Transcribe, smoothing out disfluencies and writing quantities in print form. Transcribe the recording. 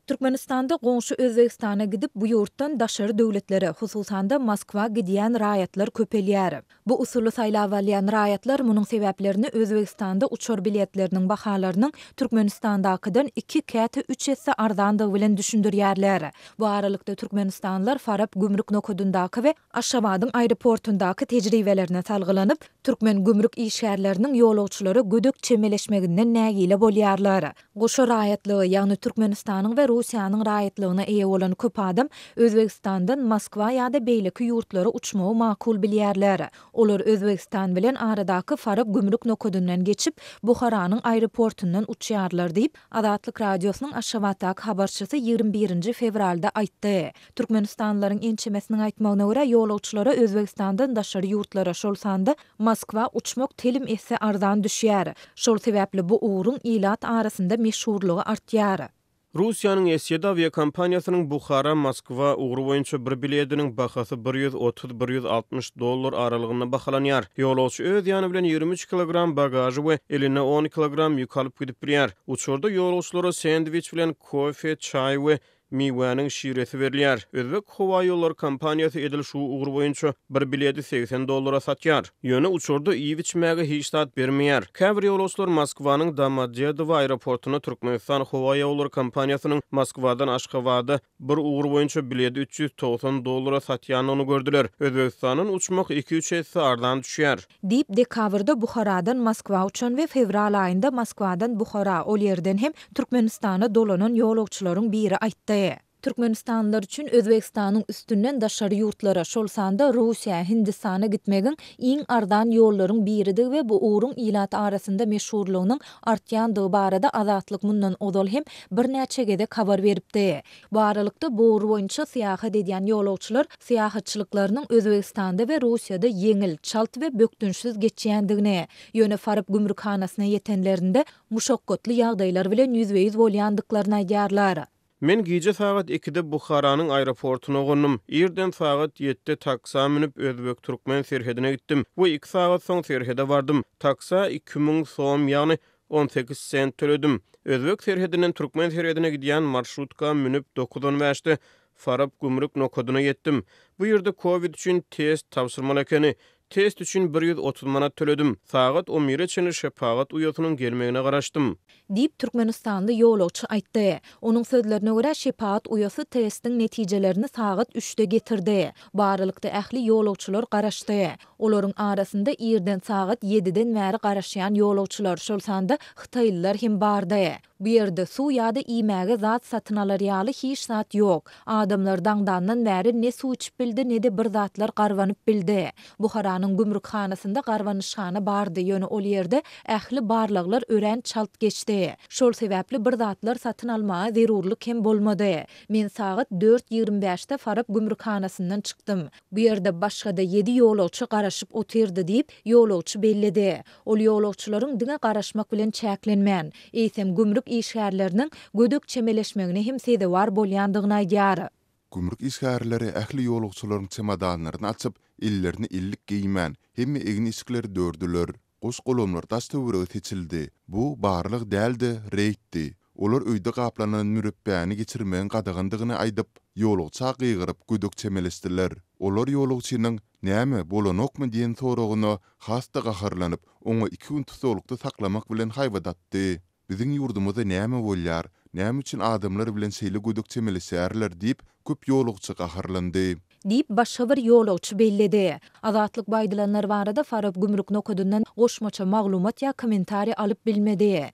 Türkmenistanda goňşy Özbegistana gidip, bu ýurtdan daşary döwletlere, hususan-da, Moskwa gidýän raýatlar köpelýär. Bu usuly saýlap alýan raýatlar munuň sebäplerini Özbegistanda uçar biletleriniň bahalarynyň Türkmenistandakydan iki, käte üç esse arzandygy bilen düşündirýärler. Bu aralykda, türkmenistanlylar Farap gümrük nokadyndaky we Aşgabadyň aeroportundaky tejribelerine salgylanyp, türkmen gümrük işgärleriniň ýolagçylara gödek çemeleşmeginden nägile bolýarlar. Goşa raýatlygy, ýagny Türkmenistanyň we Russiýanyň raýatlygyna eýe bolan köp adam Özbegistandan Moskwa ýa-da beýleki ýurtlara uçmagy makul bilýärler. Olar Özbegistan bilen aradaky Farap gümrük nokadyndan geçip, Buharanyň aeroportundan uçýarlar diýip, Azatlyk Radiosynyň Aşgabatdaky habarçysy 21 nji fewralda aýtdy. Türkmenistanlylaryň ençemesiniň aýtmagyna görä, ýolagçylara Özbegistandan daşary ýurtlara, şol sanda Moskwa uçmak telim esse arzan düşýär. Şol sebäpli bu ugruň ilat arasynda meşhurlygy artýar. Russiýanyň Esyed awiakompaniýasynyň Buhara, Moskwa ugry boýunça bir bilediniň bahasy 130, 160 dollar aralygynda bahalanýar. Ýolagçy öz ýany bilen 23 kilogram bagažy we eline on kilogram ýük alyp gidip bilýär. Uçarda ýolagçylara sendwiç bilen kofe, çaý we Miwäniň şiresi berilýär. Özbek howaýollary kompaniýasy edil şu ugur boýunça bir biledi 80 dollara satýar. Ýöne uçarda iýip-içmäge hiç zat bermeýär. Käbir ýolagçylar Moskwanyň Domodedowo aeroportuna Türkmenistan howaýollary kompaniýasynyň Moskwadan Aşgabada bir ugur boýunça biledi 390 dollara satýandygyny gördüler. Özbegistandan uçmak iki-üç esse arzan düşýär. Diýip, dekabrda Buharadan Moskwa uçan we fewral aýynda Moskwadan Buhara, ol ýerden hem Türkmenistana dolanan ýolagçylaryň biri aýtdy. Türkmenistanlylar üçin Özbegistanyň üstünden daşary ýurtlara, şol sanda Russiýa, Hindistana gitmegiň iň arzan ýollaryň biridigi we bu ugruň ilat arasynda meşhurlygynyň artýandygy barada Azatlyk mundan ozal hem birnäçe gezek habar beripdi. Bu aralykda, bu ugur boýunça syýahat edýän ýolagçylar syýahatçylyklarynyň Özbegistanda we Russiýada ýeňil, çalt we bökdençsiz geçýändigini, ýöne Farap gümrükhanasyna ýetenlerinde muşakgatly ýagdaýlar bilen ýüzbe-ýüz bolýandyklaryny aýdýarlar. Men gije sagat ikide Buharanyň aeroportuna gondum. Irden sagat ýedide taksa münüp, özbek-türkmen serhedine gitdim we iki sagat soň serhede bardym. Taksa 2000 som, ýagny 18 sent töledim. Özbek serhedinden türkmen serhedine gidýän marşrutka münüp, dokuz on bäşde Farap gümrük nokadyna ýetdim. Bu ýerde kowid üçin test tabşyrmaly ekeni. Test üçin 130 manat töledim. Sagat on bire çenli şepagat uýasynyň gelmegine garaşdym. Diýip, türkmenistanly ýolagçy aýtdy. Onuň sözlerine görä, şepagat uýasy testiň netijelerini sagat üçde getirdi. Bu aralykda ähli ýolagçylar garaşdy. Olaryň arasynda irden sagat ýediden bäri garaşýan ýolagçylar, şol sanda hytaýlylar hem bardy. Bu ýerde suw ýa-da iýmäge zat satyn alar ýaly hiç zat ýok. Adamlar daňdandan bäri ne suw içip bildi, ne-de bir zatlar garbanyp bildi. Buharanyň gümrükhanasynda garbanyşhana bardy, ýöne ol ýerde ähli barlaglar örän çalt geçdi. Şol sebäpli bir zatlar satyn almaga zerurlyk hem bolmady. Men sagat dört 25-de Farap gümrükhanasyndan çykdym. Bu ýerde başga-da ýedi ýolagçy garaşyp otyrdy diýip, ýolagçy belledi. Ol ýolagçylaryň diňe garaşmak bilen çäklenmän, eýsem gümrük işgärleriniň gödek çemeleşmegine hem sezewar bolýandygyny aýdýar. Gümrük işgärleri ähli ýolagçylaryň çemodanlaryny açyp, ellerine ellik geýmän, hemme egin-eşikleri dördüler. Goş-golamlar daş-töwerege seçildi. Bu barlag däl-de, reýddi. Olar öýde gaplanan mürepbäni geçirmegiň gadagandygyny aýdyp, ýolagça gygyryp, gödek çemeleşdiler. Olar ýolagçynyň Näme, bolanokmy diýen soragyna has-da gaharlanyp, oňa iki gün tussaglykda saklamak bilen haýbat atdy. Biziň ýurdumyzda näme bolýar? Näme üçin adamlar bilen şeýle gödek çemeleşýärler diýip, köp ýolagçy gaharlandy. Diýip, başga bir ýolagçy belledi. Azatlyk bu aýdylanlar barada Farap gümrük nokadyndan goşmaça maglumat ýa kommentariý alyp bilmedi.